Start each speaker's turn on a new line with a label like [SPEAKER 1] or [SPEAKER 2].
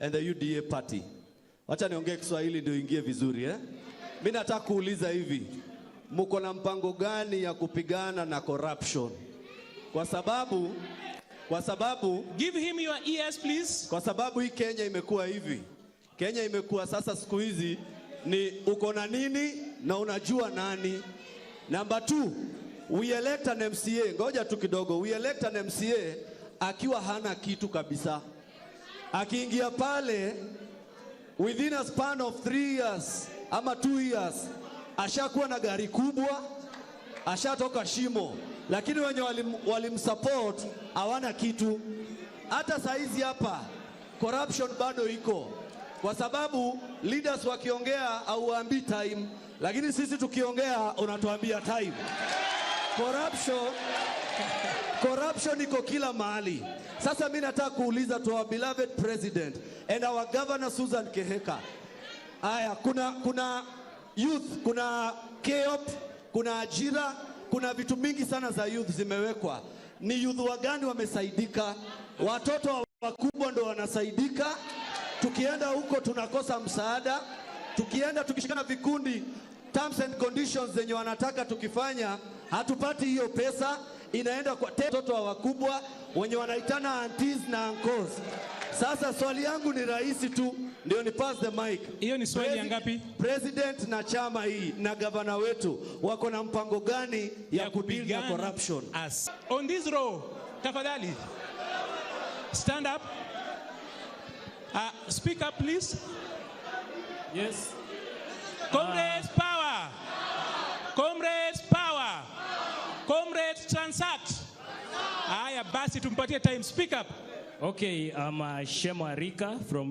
[SPEAKER 1] and the UDA party. Wacha niongee Kiswahili ndio ingie vizuri, eh? Mimi nataka kuuliza hivi, mko na mpango gani ya kupigana na corruption? Kwa sababu
[SPEAKER 2] Give him your ears, please.
[SPEAKER 1] Kwa sababu hii Kenya imekuwa hivi. Kenya imekuwa sasa siku hizi ni uko na nini na unajua nani. Number two, we elect an MCA. Ngoja tu kidogo. We elect an MCA akiwa hana kitu kabisa. Akiingia pale, within a span of 3 years ama 2 years, ashakuwa na gari kubwa, ashatoka shimo, lakini wenye walimsupport hawana kitu. Hata saizi hapa corruption bado iko, kwa sababu leaders wakiongea hauwaambii time, lakini sisi tukiongea unatuambia time. Corruption iko kila mahali. Sasa mi nataka kuuliza to our beloved president and our governor Susan Kihika. Aya, kuna youth, kuna KEOP, kuna ajira, kuna vitu mingi sana za youth zimewekwa. Ni youth wagani wamesaidika? Watoto wakubwa ndo wanasaidika. Tukienda huko tunakosa msaada. Tukienda tukishikana vikundi, terms and conditions zenye wanataka tukifanya, hatupati hiyo pesa, inaenda kwa watoto wa wakubwa wenye wanaitana aunties na uncles. Sasa swali yangu ni rahisi tu, ndio ni pass the mic.
[SPEAKER 2] Hiyo ni swali ya ngapi?
[SPEAKER 1] President na chama hii na gavana wetu wako na mpango gani ya kudeal na
[SPEAKER 2] kupigana
[SPEAKER 1] corruption?
[SPEAKER 2] On this row, tafadhali. Stand up. Speak up, please.
[SPEAKER 3] Yes.
[SPEAKER 2] Comrades, power. Comrades, power. Comrades, transact. Haya basi tumpatie time. Speak up.
[SPEAKER 3] Okay, I'm Shema Arika from